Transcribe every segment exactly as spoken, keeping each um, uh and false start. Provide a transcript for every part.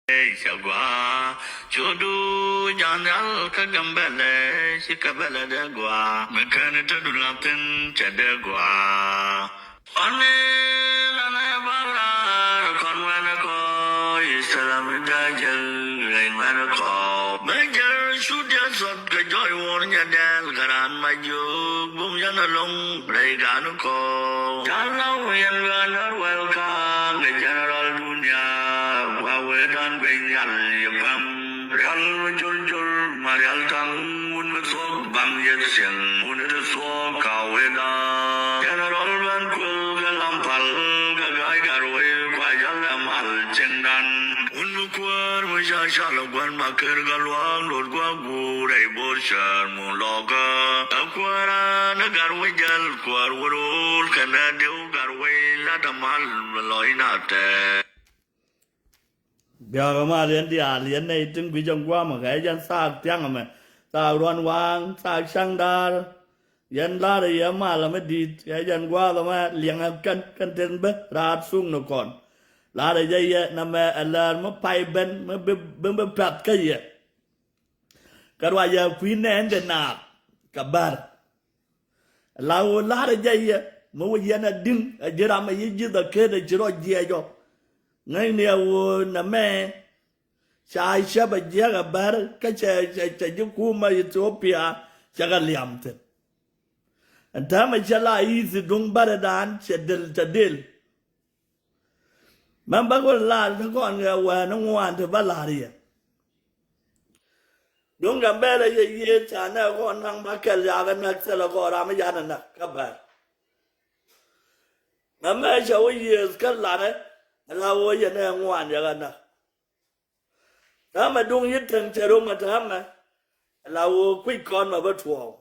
Cɛ gɔaa, codu janyal kä Gambɛlɛ, ci kɛ bɛlɛ dee gɔaa, mi kɛn te du la thin cɛ dee gɔaa. Ɔni lanɛ balar kɔn wɛn kɔ, Islam da jɛl rɛy wɛn kɔ. Bɛ jɛl cu diɛ sɔt kɛ jɔy wor nyɛ dɛl kɛ ran ma jiök bum yɛn alɔŋ rɛy gan kɔ. Ca la wiɛn ɣän ar wɛl kaŋ kɛ General Dunia, wa wee dan guic nhial yɛ pam. Rial mi jol jol ma rial taŋ, wun mi thuɔk bam yɛ thiɛŋ, wun mi thuɔk ka wee dan. General Ban Kuel kɛ Lampal kɛ Gac Gatwec kua jal ɛ mal cieŋdan. Wun mi kuäär mi ca cal ɛ gua̱n ma ker kɛ luaak lot gua̱ guur ɛ i̱ bo̱r cäär mun lɔkä. Ɛ kuäär an ɛ Gatwec jäl kuäär wä rool kɛnɛ diw Gatwec lat ɛ mal mi lɔc na tɛɛ. Biakä mal yɛn diaal yɛn nɛy tin guic ɛn gua̱a̱mä kɛ jɛn thaak thia̱ŋ ɛmɛ, thaak ruɔ̱n waaŋ, thaak ca̱ŋ da̱a̱r. Yɛn la̱rä yɛ mal ɛmɛ di̱i̱t kɛ jɛn gua̱a̱th ɛmɛ liɛŋɛ kɛn kɛn ten bä raat thuk ni kɔn. La̱rä jɛ yɛ nɛmɛ ɛ läär mi pay ben mi bi bi bi path kä yɛ. Kɛ ruac yɛ kui̱ nɛɛn de naath kɛ bär. La ɣöö la̱rä jɛ yɛ mi wä yɛn a di̱ŋ a ji̱ ram a yi ji̱th a ket a ci rɔ jiɛc ɔ. Ŋäcni a ɣöö nɛmɛ ca cäp a jiäk a bär kä cɛ cɛ cɛ ji̱ kumä Ethiopia cɛ kɛ liam thi̱n. Ɛn täämɛ cɛ la i̱ thi duŋ bärɛ daan cɛ del cɛ del. Mɛn bä kɔn lar ti kɔn kɛ wɛɛn ni ŋuan ti bä lar yɛ. Duŋ Gambɛlɛ yɛ yiëë ca nɛ kɔn naŋ bä kɛl yakä näk thilɛ kɔn ram mi yan näk kä bär. Mɛn mɛ cɛ wä yiëë kä larɛ la wä yɛ nɛ ŋuan yakä näk. Täämɛ duŋ yi teŋ cɛ rom ɛ täämɛ la wä kui̱c kɔn mɛ bä tuɔɔk.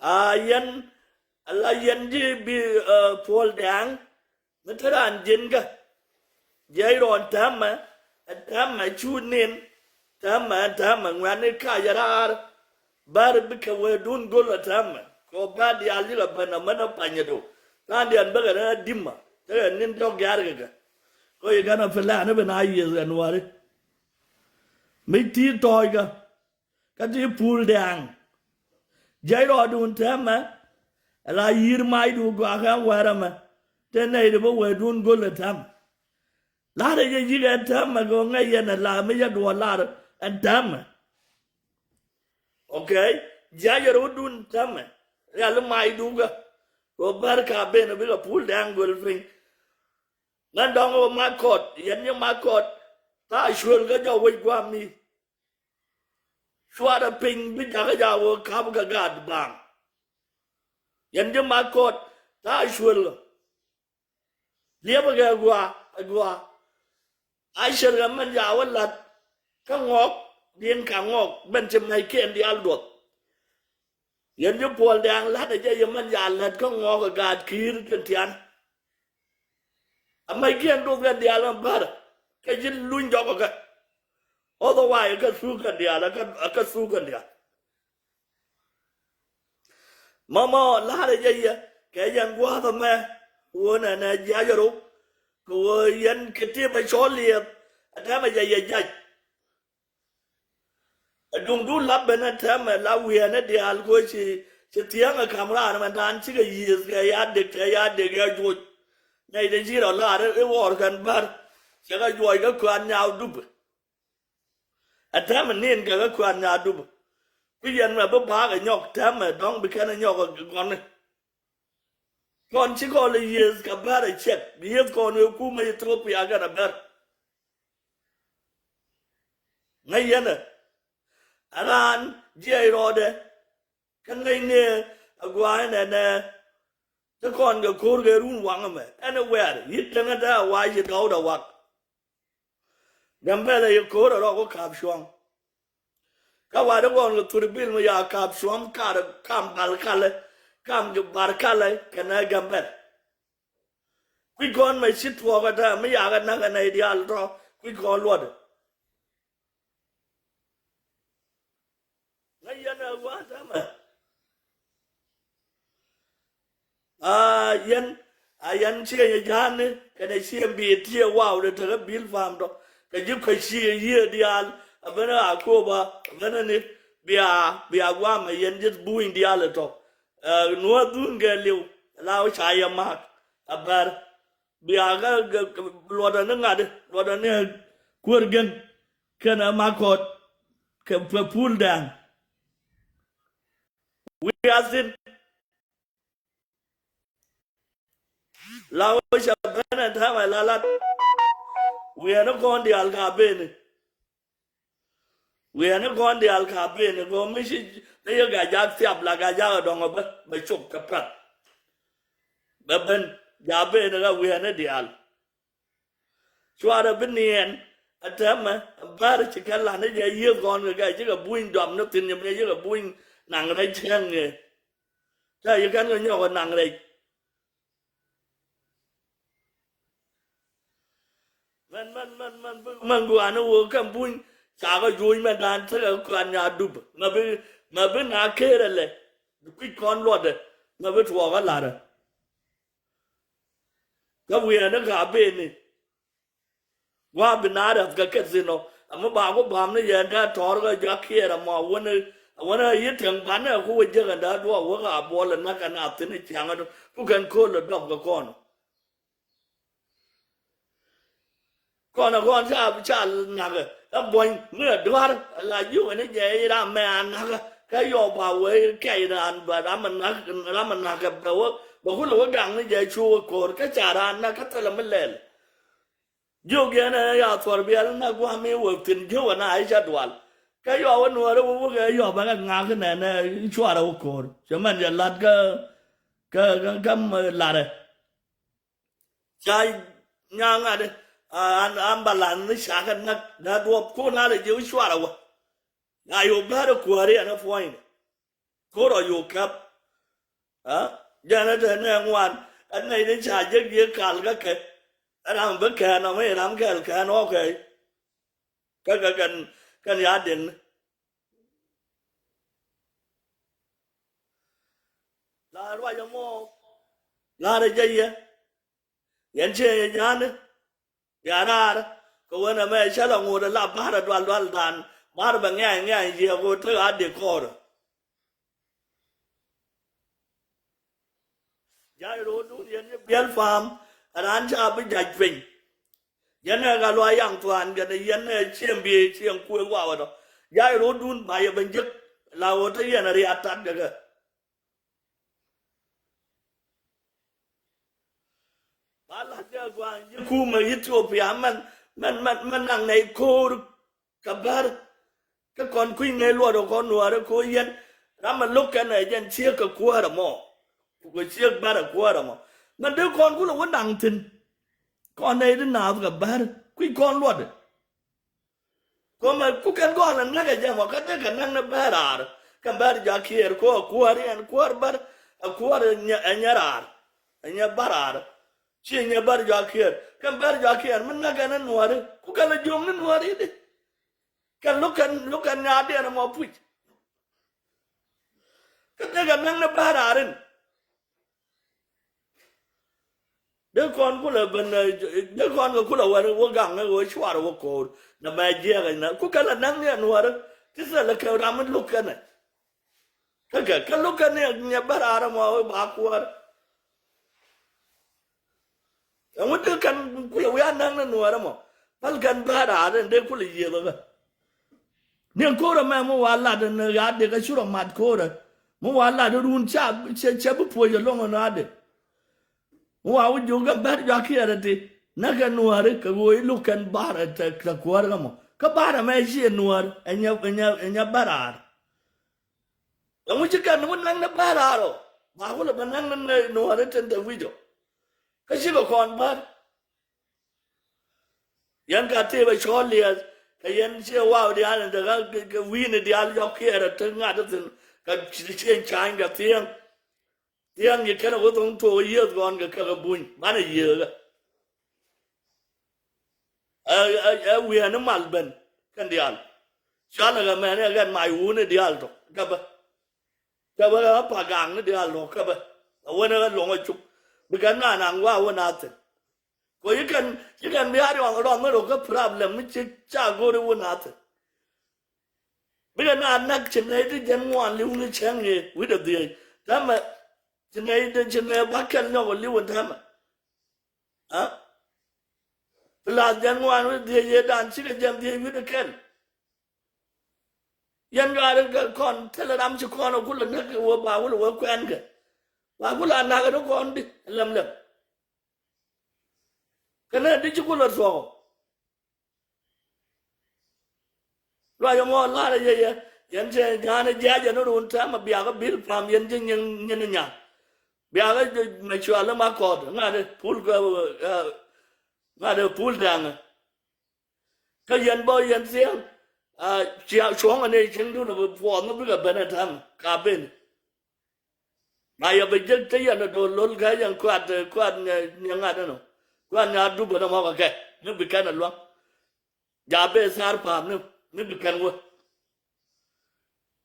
A yɛn a la yɛn ji̱ bi, ɛ, Puɔl Dɛ̈ɛ̈ŋ mi te raan ji̱n kä. Jiɛc rɔɔn täämɛ ɛ täämɛ cu nin täämɛ ɛ täämɛ ŋuɛ̈tni ka yɛ raar. Bär bikɛ wee dun gol ɛ täämɛ kɛ ɣöö bär diaal yikɛ ben ɛ män ɛ panyɛ do. Raan diɛn bikɛ rɛn ɛ di̱mä tekɛ nin tɔ̱ gia̱a̱r kɛ kɛ. Kɛ ɣöö yɛ kɛn ɛ pɛ lɛ̈ɛ̈n ɛ ben a yiëth ɛ nuääri. Mi ti̱i̱t tɔɔckä. Kä ti Puɔl Dɛ̈ɛ̈ŋ. Jiɛc rɔɔdun täämɛ. Ɛ la yi̱i̱r macdu gɔaa kɛ wäär ɛmɛ. Te nɛy ti bä wee duun göl ɛ täämɛ. La̱rä jɛ yi̱k ɛ täämɛ kɛ ɣöö ŋäc yɛn ɛ la mi yɛ duɔɔr lar ɛn täämɛ. Okay. Jiɛc rɔɔdun täämɛ. Rial macdu kä. Kɛ ɣöö bär ka ben bikɛ Puɔl Dɛ̈ɛ̈ŋ göl piny. Ŋän dɔ̱ŋ ɣöö Makɔt yɛn ji̱ Makɔt. Tha̱a̱ cuël kä jɔk wec gua̱a̱m mi. Cuarɛ piny bi jakä jaak wä ka̱p kɛ gaat baaŋ. Yɛn ji̱ Makɔt tha̱a̱ cuël. Liɛpɛ kɛ gua̱a̱ ɛ gua̱a̱. A cɛr kɛ mɛn jaak wä la̱t kä ŋɔk diɛn ka ŋɔk ben ci mɛckiɛn diaal duɔth. Yɛn ji̱ Puɔl Dɛ̈ɛ̈ŋ la̱tdɛ jɛ yɛ mɛn jaak la̱t kä ŋɔk ɛ gaat ki̱i̱r tin tian. Ɛ mɛckiɛn duɔth kɛn diaal mɛn bär kɛ ji̱ luny jɔk ɛ kɛ. Otherwise ɛ kɛ thuk kɛn diaal ɛ kɛ thuk kɛn diaal. Mɔmɔ la̱rä jɛ yɛ kɛ yɛn gua̱a̱th ɛmɛ. Ɣöö nɛnɛ jiac ruk kɛ ɣöö yɛn kɛ tëë bɛ cɔl liɛth. Ɛ tɛmɛ jɛ yɛ jac. Ɛ duŋdu la̱p ben ɛ tɛmɛ la wiɛɛnɛ diaal kɛ ɣöö ci ci thiäŋ ɛ ka̱m raan mɛn ta̱a̱n cikɛ yiëëth kɛ ya dek kɛ ya dek ya juɔc. Nɛy den ci rɔ la̱r i̱ ɣɔr kɛn bär cɛ kɛ juɔc kɛ kua̱r nyaw dupä. Ɛ tɛmɛ ni̱n kɛ kɛ kua̱r nyaw dupä. Kui̱ yɛn mɛ bi ba̱a̱k ɛ nyɔk tɛmɛ dɔ̱ŋ bi kɛn ɛ nyɔk ɛ gɔ̱ni. Kɔn ci kɔn lɛ yiëëth kɛ bär ɛ ciɛk bi yiëëth kɔn wee kumɛ Ethiopia kɛn ɛ bär. Ŋäc yɛn ɛ raan jiɛc rɔɔdɛ. Kä ŋäcni ɛ gua̱a̱c nɛnɛ. Te kɔn kɛ ko̱r kɛ run waŋ ɛmɛ ɛn ɛ wɛɛr yi̱t teŋä dee a wac yi dɔ̱wdɛ wak. Gambɛlɛ yɛ ko̱r ɛ rɔk kä ka̱p cuɔ̱ŋ. Kä wa̱dɛ kɔn kɛ thur bil mi ya ka̱p cuɔ̱ŋ kar kam bal kalɛ kam bar kalɛ kɛnɛ Gambɛl. Kui̱c kɔn mɛ ci tuɔɔk ɛ tɛ mi yakɛ näk ɛ nɛy diaal tɔ kui̱c kɔn luɔt. Ŋäc yɛn ɛ gua̱a̱th täämɛ. A yɛn a yɛn ciɛ nyɛ ja̱a̱ni kɛnɛ ciɛ bi tiɛ waw dee tekɛ bil pam tɔ. Kɛ ji̱ kuec ci yiëë diaal, a ben a Akoba, a ben a ni bia, bia guamɛ yɛn ji̱ buny diaal ɛ tɔ. Ɛ, nuɔ̱ɔ̱r dhun kɛ liw, la wä ca yɛ mak, a bär. Bia kä, kä, kä luɔtdä ni ŋa̱t, luɔtdä ni kuäär gɛn. Kɛn ɛ Makɔt kɛ pul dɛŋ. Wi̱i̱ a thi̱n. La wä cɛ ben ɛn täämɛ la lat. Wi̱i̱ ɛn kɔn diaal ka beni. Wi̱i̱ ɛn kɔn diaal ka beni kɔ mi ci ni yɛ Gajak thiap la Gajak ɛ dɔ̱ŋ ɛ bä bɛ cop kɛ pɛ̈th. Bɛ ben ja beni kä wi̱i̱ ɛn diaal. Cuarɛ bi niɛn a tɛmɛ a bär ci kɛ lan ni jɛ yiëth kɔn kɛ kɛ cikɛ buny dɔm ni thin yɛ mi cikɛ buny naŋ rɛc cieŋ ŋëë. Cä yi kɛn kɛ nyɔk ɛ naŋ rɛc. Mɛn mɛn mɛn mɛn bi mɛn gua̱a̱ni wä kɛn buny ca kɛ juuc mɛn da̱a̱n tekɛ kuan nya dup mɛ bi mɛ bi na keer ɛlɛ. Kui̱c kɔn luɔtdɛ mɛ bi tuɔɔk ɛ larɛ. Kä wi̱i̱ ɛn kä a beni. Gua̱a̱ bi na rɛth kɛ kɛ thin ɔ. Ɛmɛ ba ku ba̱a̱m ni yɛn dee tɔ̱r kɛ jɔak kiɛɛr ɛmɔ a wänɛ a wänɛ a yi teŋ banɛ ku wä jek ɛn dee duɔɔk wä ka buɔl ɛ näk ɛn a thin ɛ ciaŋ ɛ ku kɛn ko̱l ɛ dɔp kɛ kɔn. Kɔn ɛ kɔn ca ca nakä ɛ buɔ̱ny mi ɛ dua̱r ɛ la ji̱ wä ni jɛ i̱ ram mɛ a nakä kä yɔw ba wee kɛc raan bɛ ram ɛ nak ram ɛ nakä bɛ wä bɛ kulɛ wä gaŋ ni jɛ cu wä ko̱r kä ca raan nak kä thilɛ mi lɛl. Jiök yɛn ɛ ya thuɔr biɛl na gua̱a̱m i̱ wä thi̱n jiök ɛ na i̱ ca dual. Kä yɔw wä nuɔ̱ɔ̱rä wä wä kɛ yɔw bɛ kɛ ŋa̱k nɛn ɛ cuarɛ wä ko̱r cɛ mɛn jɛ la̱t kä kä kä kä larɛ. Ca nyaŋ ŋa̱t an an balance ni ca kɛ näk na duɔp kun a lɛ jiök cuarɛ wä. Ya yo̱o̱ bäärä kuääri ɛn ɛ puɔ̱nydɛ. Ko̱r ɔ yo̱o̱ käp. Ɛ jɛn ɛ te nɛ ŋuan ɛ nɛy ni ca jek ji̱ kal kä kɛ. Ɛ ram bi kɛn ɔ mi ram kɛl kɛn ɔ kɛ. Kä kɛ kɛn kɛn ya diɛn. La ruac ɛmɔ. La rɛ jɛ yɛ. Yɛn ciɛ yɛ ja̱a̱ni. Bia raar kɛ wen ɛmɛ cä lɛ ŋot ɛ la ba̱r ɛ dual dual dan ba̱r bɛ ŋɛ̈ny ŋɛ̈ny yiëë ko tek a dik kɔɔr. Ja̱c ro̱o̱dun yɛn ni biɛl pa̱a̱m ɛ raan ca bi ja̱c piny. Yɛn ɛ ɣal wa yaŋ thuan kɛn yɛn ɛ cieŋ biëë cieŋ kuëëk wa wä tɔ. Ja̱c ro̱o̱dun ba yɛ ben jek la ɣöö te yɛn ɛ riaat tat kɛ kɛ. Ba la̱t kɛ gua̱a̱n ji̱ kumɛ Ethiopia mɛn mɛn mɛn mɛn naŋ nɛy ko̱o̱r kɛ bär. Kä kɔn kui̱ ŋäc luɔt ɛ kɔn nuäärä ko̱o̱r yɛn ram ɛ lo̱k kɛn ɛ jɛn ciek kɛ kuäärä mɔ. Kɛ ciek bär ɛ kuäärä mɔ mɛn dee kɔn kulɛ wä naŋ thi̱n. Kɔn nɛy ti naath kɛ bär kui̱ kɔn luɔt ɛ. Kɔmɛ ku kɛn gɔl ɛ näk ɛ jɛ mɔ kä dee kɛ näk ni bär raar. Kɛn bär jɔak kiɛɛr kɔ ɛ kuäär yɛn kuäär bär ɛ kuäär ɛ nyɛ ɛ nyɛ raar. Ɛ nyɛ bär raar. Ci nyɛ bär jɔak kiɛɛr kɛn bär jɔak kiɛɛr mi näk kɛn ɛ nuääri ku kɛn ɛ juɔ̱ŋ ni nuääri di. Kɛn lo̱k kɛn lo̱k kɛn nyaatdiɛn ɛ mɔ puc. Kä dee kɛ näk ni bär raar in. Dee kɔn kulɛ ben dee kɔn kɛ kulɛ wɛr wä gaŋ wä cuar wä ko̱o̱r. Nɛ mɛ jiɛk ɛn ku kɛ lɛ näk ni ɛn wɛr ti thilɛ kɛ ram in lo̱k kɛnɛ. Kä kɛ kɛ lo̱k kɛn ni nyɛ bär raar ɛmɔ wä ba kuäär. Ɛŋu dee kɛn kulɛ wi̱i̱ a näk ni nuäär ɛmɔ päl kɛn bär raar ɛn dee kulɛ yiëth ɛ bä. Niɛn ko̱rä mɛ mi wa lat ni ɣa̱t dee kä curɛ mat ko̱rä mi wa lat run ca cɛ cɛ bi puɔc ɛlɔŋ ni ɣa̱t dee. Mi wa wi̱c jiök kɛn bär jɔak kiɛɛr ɛ ti näk kɛn nuääri kɛ ɣöö i̱ lo̱k kɛn bar ɛ tɛ tɛ kuäär kä mɔ kä bar ɛmɛ ciɛ nuäär ɛ nyɛ ɛ nyɛ ɛ nyɛ bär raar. Ɛŋu ci kɛn ni wä näk ni bär raar ɔ ba kulɛ bä näk ni nuääri tin te wi̱c ɔ. Kä cikɛ kɔn bär. Yɛn ka tëë bɛ cɔɔl liɛth kɛ yɛn ciɛ waw diaal in te kä kɛ wi̱i̱ni diaal yɔk kiɛɛr ɛ te ŋa̱t ɛ thi̱n kɛ cieŋ ca̱a̱ny kɛ thiäŋ. Thiäŋ yi kɛn ɛ wä thoŋ thuɔɔk yiëëth gɔ̱n kɛ kɛ kɛ buny banɛ yiëëkä. Ɛ ɛ ɛ wi̱i̱ ɛn i̱ mal ben kɛn diaal. Cɔalɛ kɛ mɛn ɛ kɛn mac wuni diaal tɔ kɛ bä. Kɛ bä kɛ bä pak gaŋni diaal tɔ kɛ bä. Ɛ wen ɛ kɛ lo̱ŋ ɛ cuk bi kɛn naan aŋ wa wen a thi̱n. Ko yi kɛn, yi kɛn bi a rɔŋ, rɔŋ mi rɔ kä problem mi ci ca go̱ri wun a thil. Bikɛ na nak ci nɛy ti jɛn ŋuan li̱w ni cäŋ ni wi̱cdɛ dhiec. Täämɛ ci nɛy ti, ci nɛy ba kɛl nyɔk li̱w in täämɛ. A? Plus jɛn ŋuan wi̱cdɛ dhiec yɛ dan cikɛ jɛn dhiec wi̱cdɛ kɛl. Yɛn gaat kɔn thilɛ ram ci kɔn a kulɛ näk wä ba kulɛ wä kuɛn kɛ. Ba kulɛ a nak ni kɔn di lɛm lɛm. Kɛ nɛ di ci kulɛ thuɔk. Ruac ɛmɔ lar ɛ yɛ yɛ. Yɛn cɛ nyan ɛ jiac ɛn run tɛmɛ biakä bil pam yɛn ji̱ nyin, nyin nya. Biakä mɛ cual ma kɔt ŋa̱t ɛ pul kɛ, ɛ, ŋa̱t ɛ pul dɛŋɛ. Kä yɛn bä yɛn thiɛŋ, a, cia cuɔ̱ŋ ɛ ni cieŋdun ɛ bi puɔth mi bikɛ ben ɛ tɛmɛ ka ben. Ma yɛ bi jek te yɛn a do̱r lo̱l kɛ yɛn kuat, kuat nyɛ, nyɛ ŋa̱t ɛnɔ. Kuat nyɛ a dup ɛn ɛmɔ kɛ kɛ ni bi kɛn a luaŋ. Ja bee thar pa̱a̱m ni, ni bi kɛn wä.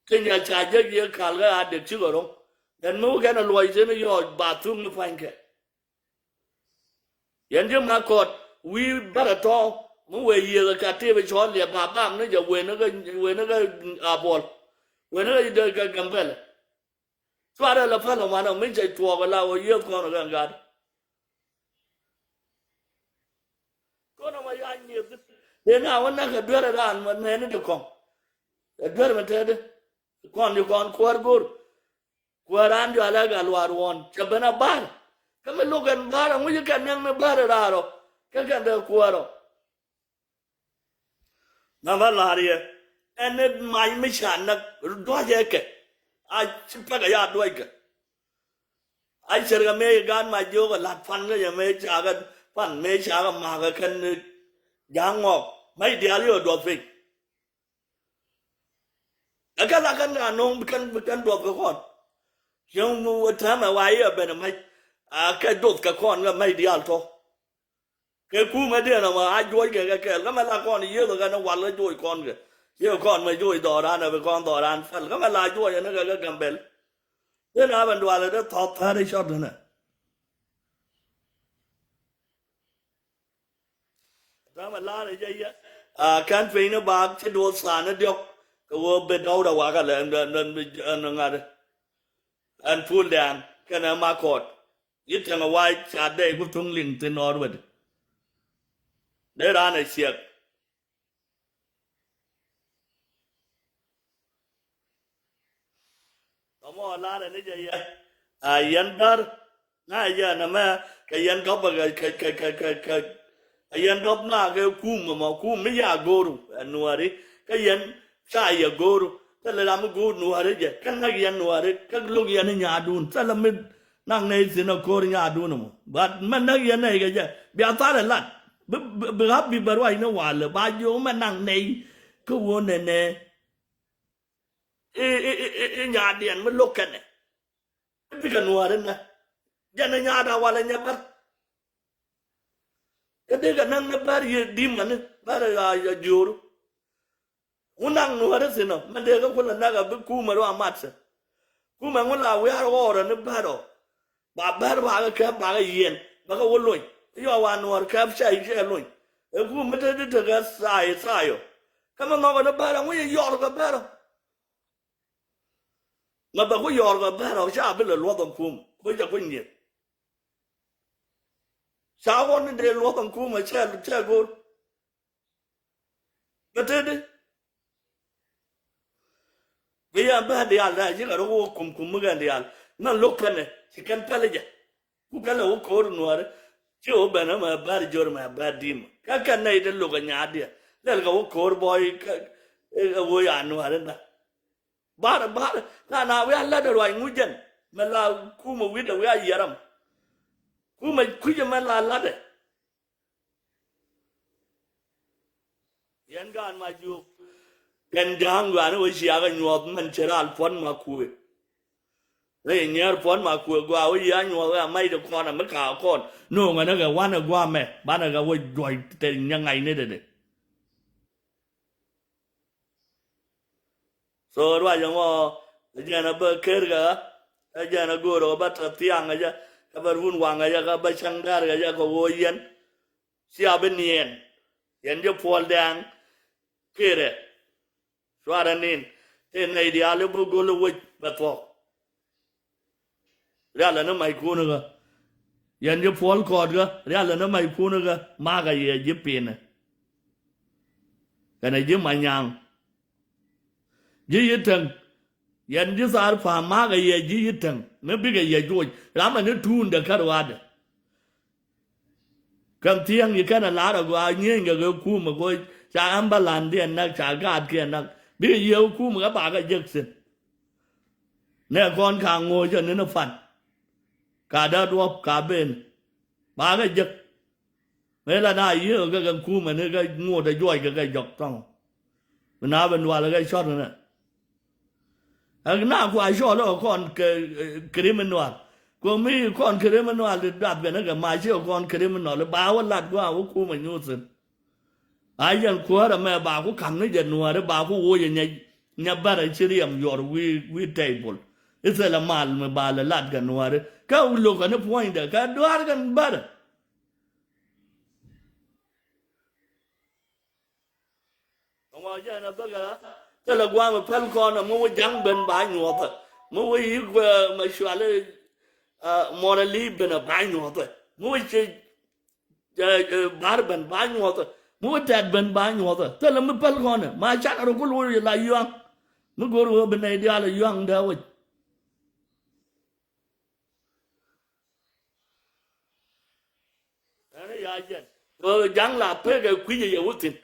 Ti nyɛ ca jek yɛ kal kɛ a dek cikɛ ro̱ŋ. Ɛn mi wä kɛn a luɔc thin yɔɔc ba thuk ni pa̱ny kɛ. Yɛn ji̱ ma kɔt wi̱i̱ bärɛ tɔ̱ mi wëë yiëëk ɛ ka tëë bi cɔɔl liɛp ba bam ni jɛ wëë ni kɛ, wëë ni kɛ a buɔl. Wëë ni kɛ, kɛ Gambɛlɛ. Cuarɛ la päl ɔmanɔ mi cɛ tuɔɔk la wä yiëth kɔn kɛn gat. Kɔn ɔmɔ ya nyieth. Dee na wä näk kɛ duer raan mɛ nɛni ti kɔŋ. Kɛ duer mɛ tɛɛdi. Kɔn di kɔn kuäär go̱r. Kuäär raan jɔalɛ gat luaar wuɔ̱n cɛ ben a ba̱r. Kä mi lo̱k kɛn ba̱r a ŋuci kɛn niɛŋ ni ba̱r raar ɔ. Kä kɛn dee kuäär ɔ. Namba la̱r yɛ ɛn ni mac mi ca näk dua̱cɛ kɛ. A ci pɛkɛ ya dua̱ckɛ. A cɛr kɛ mëë gaat mac jiök ɛ la̱t pan kä yɛ mëë ca kɛ pan mëë ca kɛ ma̱a̱k ɛ kɛn ja̱a̱ŋ ŋɔɔk mac diaal yɛ duɔth piny. Ɛ kɛ la kɛn a no̱o̱ŋ bi kɛn, bi kɛn duɔth kɛ kɔn. Cieŋ mi wä täämɛ wa i̱ ɛ ben ɛ mac a kɛ duɔth kɛ kɔn kɛ mac diaal tɔ̱. Kɛ kumɛ diɛn ɛmɔ a juɔc kɛ kɛ kɛɛl kä mɛ la kɔn yiëëth kɛn wal kä juɔc kɔn kɛ. Ciɛ kɔn mɛ juɔc dhɔran ɛ bi kɔn dhɔran päl kä mɛ la juɔc ɛn kɛ kɛ Gambɛl. Dee na ben dualɛ dee thɔth thäär i̱ cɔt ɛnɛ. Täämɛ la̱r ɛ jɛ yɛ a kɛn piny ni baak ci duɔth tha̱a̱n ni diɔ̱k. Kɛ ɣöö bi dɔw dɛ wakä lɛ ɛn, ɛn, ɛn, ɛn ŋa̱t ɛn pul dɛ̈ɛ̈n kɛnɛ ma kɔt. Yi tɛŋ a wac ca dɛy ku thuŋ liŋ thin nɔɔr wet. Dee raan ɛ ciɛk. Tɔmɔ la̱rɛ ni jɛ yɛ a yɛn bär. Ŋa̱ yɛn ɛmɛ kɛ yɛn dɔp kɛ, kɛ, kɛ, kɛ, kɛ, kɛ a yɛn dɔp na kɛ kum ɛmɔ kum mi ya go̱o̱ru ɛ nuääri. Kä yɛn ca yɛ go̱o̱ru kä lɛ ram mi go̱o̱r nuääri jɛ kä näk yɛn nuääri kä lo̱k yɛn ni nyaadun thilɛ mi. Naŋ nɛy thi̱n a ko̱r nyaadun ɛmɔ. But mɛ näk yɛn nɛy kɛ jɛ bia tha̱a̱r ɛ lat. Bi, bi, bi ɣa̱p bi bɛ ruac ni walɛ ba jiök mɛ naŋ nɛy. Kä wä nɛnɛ i̱, i̱, i̱, i̱, i̱ nyaadiɛn mi lo̱k kɛnɛ. I̱ bikɛ nuääri nɛ jɛn ɛ nyaada walɛ nyɛ bär. Kä dee kɛ näk ni bär yɛ di̱mani bär a, a jiööru. Ŋu naŋ nuääri thi̱n ɔ mɛn dee kä kulɛ näk a bi kumɛ rɔ a mat thi̱n. Kumɛ ŋu la wiar ɣɔɔrɛ ni bär ɔ. Ba bär ba kɛ kɛp ba kɛ yiɛn ba kɛ wä lony. Yɔ wa nuäär kɛp cɛ cɛ lony. Ɛ kumɛ te di tekɛ thaay thaay ɔ. Kä mɛ nhɔkɛ ni bär ɔ ŋu yɛ yɔr kɛ bär ɔ. Mɛ bɛ ku yɔr kɛ bär ɔ ca bi lɛ luɔth ɔ kum ku cɛ ku nyieth. Ca ɣɔn ni dee luɔth ɔ kum ɔ cɛ cɛ go̱r. Bä tëëdi. Bi yɛn bä diaal da ci kɛ rɔ wä kum kum mi kɛn diaal. Mɛn lo̱k kɛnɛ ci kɛn pɛl jɛ. Ku kɛn lɛ wä ko̱o̱r nuɔɔri. Ci wä ben mɛ bär jor mɛ bär dim. Kä kɛn nɛy ti lo̱k ɛ nyaat diɛ. Lɛl kɛ wä ko̱o̱r bɔy kä ɛ wä ya nuɔɔri na. Bar bar na na wi̱i̱ a lat ruac ŋuc jɛn mɛ la kumɛ wi̱dɛ wi̱i̱ a yiɛrɛm. Kumɛ kui̱cɛ mɛ la latdɛ. Yɛn gaan ma jiök. Kɛn ja̱a̱ŋ gɔaa ni wä ciakä nyuɔth mɛn cɛ raal puɔ̱n ma kuëë. Rɛy nyiɛɛr puɔ̱n ma kuëë gɔaa wä yia nyuɔth wä a mac ti kɔn a mi ka̱a̱ kɔn no̱o̱ŋ ɛn ɛ kɛ wanɛ gua̱a̱mɛ banɛ kɛ wä juɔc te nyɛ ŋa̱cni dede. So ruac ɛmɔ ɛ jɛn ɛ bä ker kɛ ɣä. Ɛ jɛn ɛ go̱o̱r ɛ bä tɛ thiaŋ ɛ jɛ ɛ bä run waŋ ɛ jɛ ɛ bä cäŋ däär ɛ jɛ kɛ ɣöö yɛn. Cia bi niɛn. Yɛn ji̱ Puɔl Dɛŋ Kërɛ. Cuarɛ nin. Tëë nɛy diaal i̱ bi go̱l i̱ wec bɛ thuɔ̱k. Rialɛ ni mackun ikä. Yɛn ji̱ Puɔl Kɔɔt kä. Rialɛ ni mackun ikä. Makä yɛ ji̱ Pinɛ. Kɛnɛ ji̱ Manyaŋ. Ji̱ Yi̱täŋ. Yɛn ji̱ Thaar Pa̱a̱m makä yɛ ji̱ Yi̱täŋ. Mi bikɛ yɛ juɔc. Ramɛ ni tuundɛ kä ruaadɛ. Kɛn thiäŋ yi kɛn a lar a gɔaa nyieenykɛ kɛ kumɛ kɛ ca ambulance diɛn näk, ca gaatkiɛn näk. Bikɛ yiëë kumɛ kɛ bakɛ jek thi̱n. Nɛ kɔn ka ŋo̱o̱cä ni ni pan. Ka dee duɔ̱p ka ben. Bakɛ jek. Mëë la na yiëë kɛ kɛ kumɛ ni kɛ ŋot a juɔc kɛ kɛ jɔk tɔŋ. Bi na ben dual kɛ cɔt ni nɛ. Ɛk na kua cɔl ɛ kɔn kɛ, eh, criminal. Kɛ mi kɔn criminal di dap kɛn kɛ ma ci kɔn criminal ba wä lat gua wä kumɛ nyuuthin. A yɛn kuäärä mɛ ba ku ka̱m ni jɛ nuääri ba ku woc ɛ nyɛ, nyɛ bärɛ ci riɛm yuɔr wi̱i̱, wi̱i̱ table. Ithilɛ mal mi ba lɛ lat kɛ nuääri. Kä lokä ni puɔ̱nydɛ kɛ duaar kɛn bärɛ. Ɛŋɔ jɛn a bäkɛ thilɛ gua̱a̱m päl kɔn mi wä ja̱ŋ ben ba nyuɔthä. Mi wä yi guɛ ma cuali, ah, muɔrɛ li ben a ba nyuɔthä. Mi wä ci, eh, eh, bar ben ba nyuɔthä. Mi wä tɛt ben ba nyuɔthä. Thilɛ mi päl kɔn ma can a rɔ kul wä la yuaŋ. Mi go̱r wä bi nɛy diaal a yuaŋ dee wec. Ɛn ya jɛn. Kä ja̱ŋ la pek ɛ kui̱c ɛ yɛ wä thi̱n.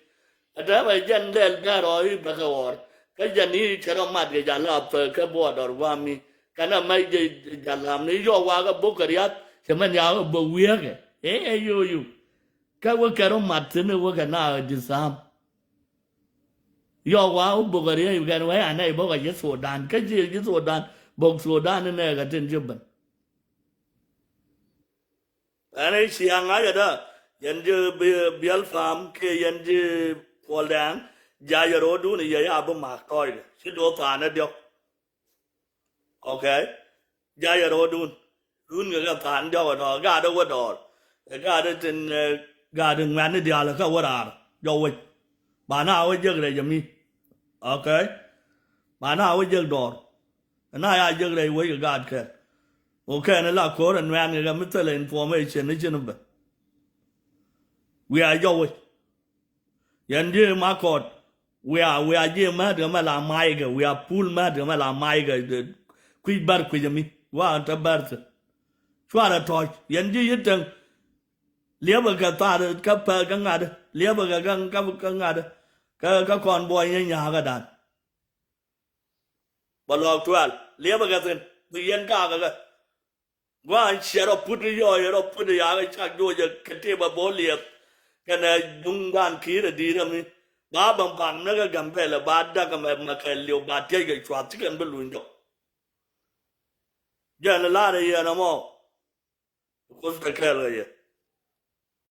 Ɛ tɛmɛ jɛn lɛl bɛ rɔ i̱ bɛ kɛ ɣɔr. Kä jɛn i̱ cɛ rɔ mat kɛ ja̱l la pek kɛ buɔɔdɔr gua̱a̱m i̱ kɛn ɛ mɛ jɛ ja̱l lam ni yɔ wa kɛ bok kɛ riath cɛ mɛn ya kɛ bok wi̱i̱kɛ. Ɛ ɛ yo̱o̱ yo̱o̱. Kä wä kɛ rɔ mat thi̱n i̱ wä kɛ na ɛ di̱th tha̱a̱m. Yɔ wa wä bok kɛ riath kɛn wä ya nɛ i̱ bok kɛ ji̱ Thudan. Kä ji̱ ji̱ Thudan bok Thudan i̱ nɛ kɛ tin ji̱ ben. Ɛn i̱ ciaŋ ŋa̱cädä yɛn ji̱ bi-, biɛl pa̱a̱m kiɛ yɛn ji̱ Puɔl Dɛŋ ja̱ yɛ ro̱o̱dun i̱ yɛ ya bi ma̱a̱k tɔɔcdɛ ci do̱o̱ tha̱a̱n ɛ diɔ̱k. Okay. Ja̱ yɛ ro̱o̱dun. Run kɛ kɛ tha̱a̱n diɔ̱k ɛ dɔɔr gaatdä wä dɔɔr. Ɛ gaatdä tin, eh, gaatdä ŋuɛ̈tni diaal ɛ kä wä raar jɔk wec. Ba na wä jek rɛc ɛ mi. Okay. Ba na wä jek dɔɔr. Ɛn a ya jek rɛy wec kɛ gaatkɛ. Ɣöö kɛn la ko̱r ɛ nuɛ̈ɛ̈n kɛ kɛ mi thilɛ information ni cin bɛ. Wiaa jɔk wec. Yɛn ji̱ Makɔt. Wiaa, wiaa ji̱ mät kɛ mɛ la maykɛ. Wiaa pul mät kɛ mɛ la maykɛ. Kui̱c bär kui̱c ɛ mi. Wiaa te bär thi̱n. Cuarɛ tɔ̱ɔ̱c. Yɛn ji̱ Yi̱täŋ. Liɛpɛ kɛ thaat kä pɛ kä ŋa̱t. Liɛpɛ kɛ kä, kä, kä ŋa̱t. Kä, kä kɔn buɔy nyɛ nyaakä dan. Bä lɔɔk tuɛl liɛpɛ kɛ thi̱n bi yɛn kakä kɛ. Gua̱a̱n ciɛ rɔ put ni yɔɔc rɔ put ni yakä cak jo̱o̱cɛ kɛ tëë bä bo̱o̱ liɛp. Kɛnɛ duŋdan ki̱i̱rɛ di̱i̱t ɛmi ba bä bak ni kɛ Gambɛlɛ ba dak ɛmɛ mɛ kɛ liw ba tiɛc kɛ cuath ci kɛn bi luny jɔk. Jɛn lar ɛ yɛn ɛmɔ. Kuoth kɛ kɛɛl kɛ yɛ.